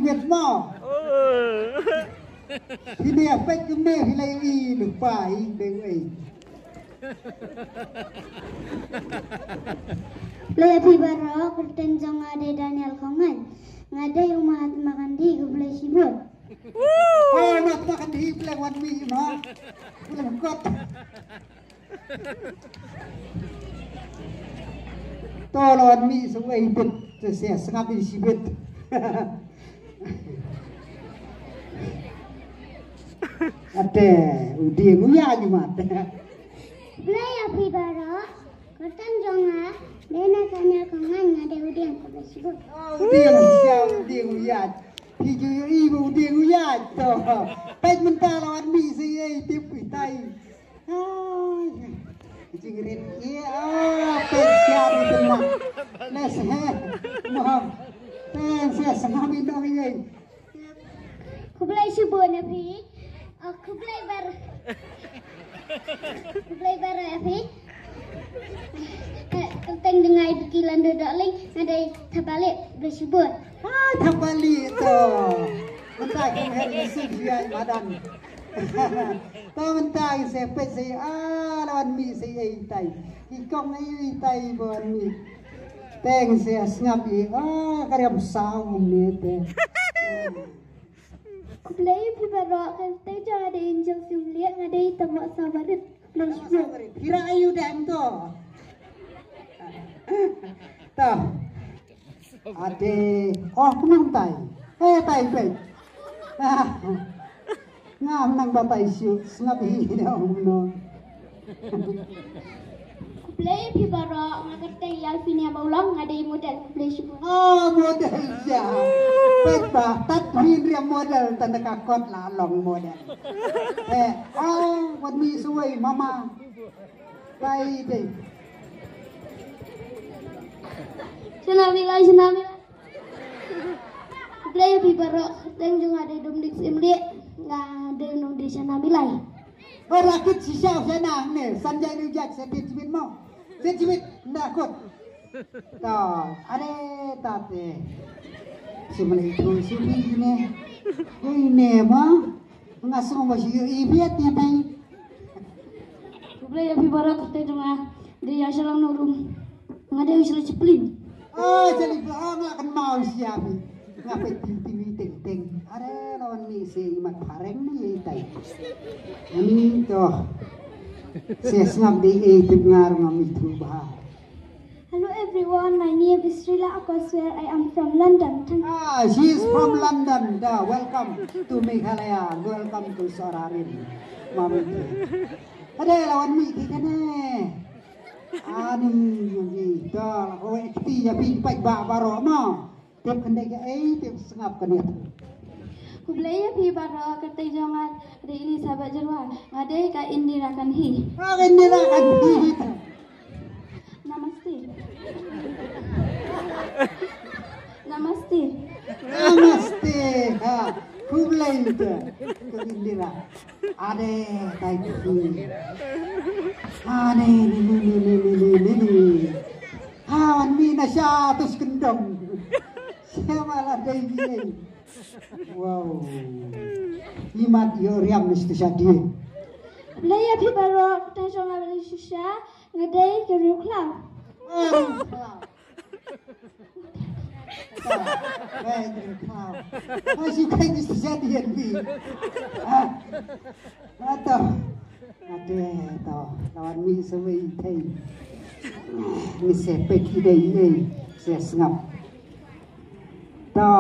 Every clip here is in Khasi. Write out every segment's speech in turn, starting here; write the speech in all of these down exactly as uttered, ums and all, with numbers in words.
Wet mo. Hi ne pek me hi lai i lupa i beng ei. Lai phi baroh, kyrteng jong nga dei Daniel Khongan. Nga dei u Mahatma Gandhi, khublei shibun. Oh, Mahatma Gandhi, pleng wan mi ma. Pleng kot. To lon mi su ei bit, to se sngap i sibit. Ate, u ding u ya ni mat. Blei ya phi baroh, kyrteng jong nga dei na kanya kongan nga dei u ding ko besibu. U ding u ya, u ding u ya. Hi ju i u ding u ya to. Pek mynta lon mi su ei tip i tai. Ai, jingrit ïa, ah, pek sia di tengah. Les he, moham. Pek sia sengam indong ïa. Khublei shibun ïa phi. Oh, khublei bar. Khublei bar ïa phi. Eh, kyrteng jong nga i Biki Lando Dohling, nga dei Thapali, khublei shibun. Ah, Thapali to. Mynta ki her isi dia madan. Ta mynta i se pet se a lon mi se ei tai. I kong ei ei tai bon mi. Teng se sngap i a kariam sau ne te. Khublei phi baroh, kyrteng jong nga dei Angel Simliek, nga dei Tamok Sawarit. Khublei shibun. Kira ayu dang to. Ta. Ade, oh, kumang tai. Eh, tai pek. Ah, ngam nang batai siu, sngap hi dah umno. Khublei phi baroh, nga kyrteng Yalvinia Mawlong, nga dei model, khublei shibun. Oh, model ja. Pek ba, tat phi ria model, tanda ka kot la long model. Eh, oh, wat mi suai mama. Bai dei. Shana Milai, Shana Milai. Khublei phi baroh, kyrteng jong nga dei Dominic Simliek, nga dei nong dei Shana Milai. Ora kit shisha Shana ne, sanjai ni jak se tit jibit mo. Tit jibit na kot. Ta, are ta te. Simliek tu sibit ne. Oi ne mo. Nga sngewbha shu ïohi biat ïa phi. Khublei ïa phi baroh, kyrteng jong nga dei Ïashalong Norum. Nga dei u shlei chaplin. Ah, chaplin, ah, nga kynmaw ïa phi. Nga peit TV teng teng. Are lon ni se i mat phareng ni ïa i tai. Ani to. Se sngap dei ei tip ngar ngam ithuh bha. Hello everyone, my name is Srila Akosware. I am from London. Thank you. Ah, she is from London. Da, welcome to Meghalaya. Welcome to Sohra Rim. Mami. Ade lawan mi ki kane. Ani ni da la ko ekti ya pi pai ba baro ma. Tip kane ka ei tip sngap kane. Khublei ïa phi baroh, kyrteng jong nga dei Elizabeth Jyrwa. Nga dei ka Indira Kanhi. Ah, Indira Kanhi. Namaste. Namaste. Namaste. Ha, khublei te. Ka Indira. Ade, tai ki. Ade, ni, ni, ni. Ha, wan mi na sha tus kendong. Siapa lah dai ni? Wow. Imat yo riam mesti sadie. Leia phi baroh, kyrteng jong nga Malaysia, nga dei ka Riu Khlaw. Oh, Riu Khlaw. Baik, Riu Khlaw. Masih kai mesti sadie ni. Ah. Ato. Ate to, lawan mi sawei thei. Mi se pek i dei ei, se sngap. To,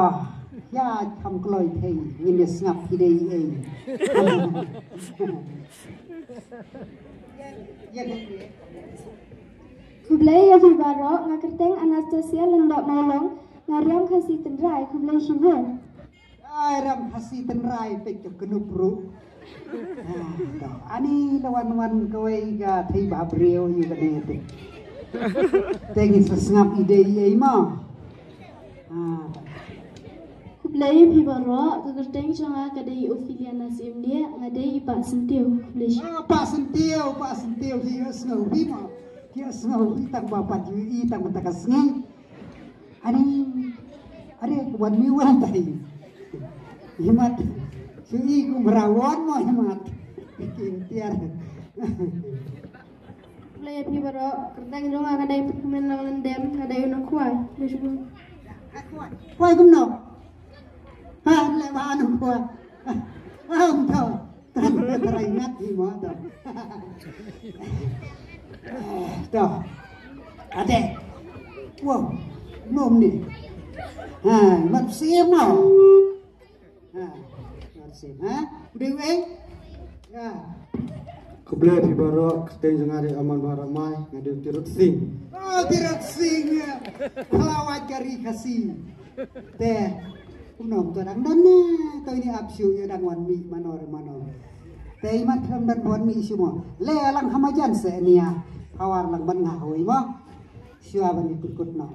ya kham kloi thei, ngin ïa sngap i dei ei. Khublei ïa phi baroh, nga kyrteng Anastasia Lyngdoh Mawlong, nga riam Khasi Tynrai, khublei shibun. Ai ram Khasi Tynrai pek ka knup ruh. Ah, to. Ani lawan wan kawei ka thei ba briew yu ka ne te. Te ngi sa sngap i dei ei ma. Ah. Khublei phi baroh, ka kyrteng jong nga ka dei Ophelia Nasim Dia, nga dei i Bah Syntiew. Khublei shi. Ah, Bah Syntiew, Bah Syntiew ki ïohsngew phi ma. Ki ïohsngew phi tang ba pat yu i tang ba ta ka sngi. Ani, are wan mi wan tai. Himat. Sui kum rawon mo himat. Kin tiar. Khublei ïa phi baroh, kyrteng jong nga ka dei Pyrkhmen Langlandem, nga dei u nongkhwai. Khublei shibun. Khwai kumno? Ha, leh ba nongkhwai. Ah, um to. Tan trai ngat hi mo to. To. Ade. Wow, nom ni. Ha, mat sim mo. Ha, mat sim, ha? Udah weh? Ya. Khublei phi baroh, kyrteng jong nga dei Aman Baramai, nga dei Tirot Singh. Oh, Tirot Singh, ya. Khlawat kari Khasi. Te, kumno to dang don ne, to ini ap shu ïa dang wan mih mano re mano. Te imat khlem don wan mih shu mo. Le lang hamajan se nia, hawar lang ban nga hoi mo. Shuwa ban ïa kut kut noh.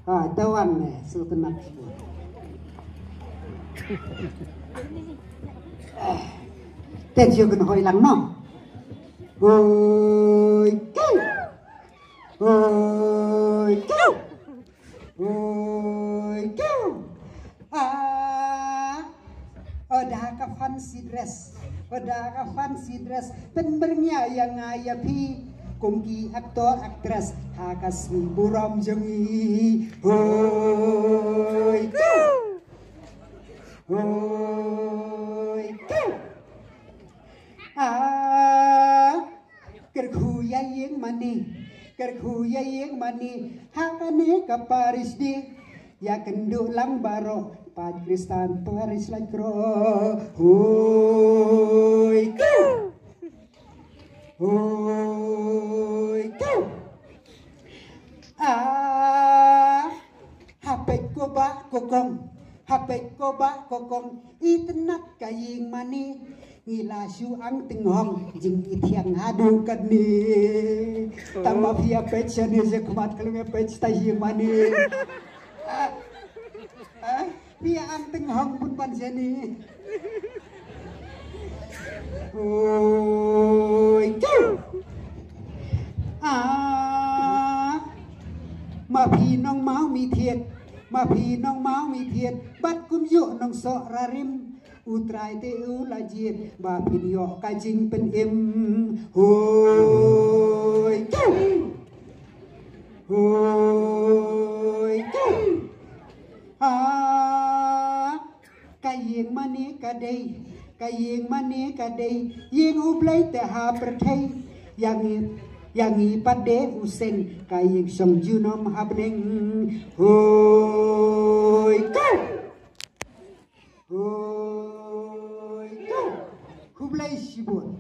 Ha, to wan ne, shu tynat shu. Ten shu kan hoi lang noh. Hoi, kau. Hoi, kau. Hoi, kau. Ah. Oda ka fancy dress, oda ka fancy dress. Pynbyrngia ïa nga ïa phi kum ki actor actress ha ka sngi burom jong ngi. Hoi, kau. Hoi, kau. Ah. Kyrkhu ïa ïing mane, kyrkhu ïa ïing mane, ha kane ka parish de. Ïa kynduh lang baroh, pat Kristan parish Laitkroh. Hoi, kau. Hoi, kau. Ah. Ha peit ko bah ko kong, ha peit ko bah ko kong, itynnad ka ïing mane. Ngi la shu ang tynghong, jingithiang haduh katne. Tang ma phi ïa peit shane, sha khmat ka long ïa peit sha ïing mane. Ah, ah, phi ïa ang tynghong bun ban shane. Hoi, kau. Ah. Ma phi nong Mawmithied, ma phi nong Mawmithied, bad kumjuh nong Sohrarim. U Trai te u la jied ba phin ïoh ka jingpynim. Hoi, kau. Hoi, kau. Ah. Ka ïing mane ka dei, ka ïing mane ka dei ïing U Blei te ha pyrthei. Ïa ngi, ïa ngi pat de u seng, ka ïing shong junom ha bneng. Hoi, kau. Hoi, kau. Khublei shibun.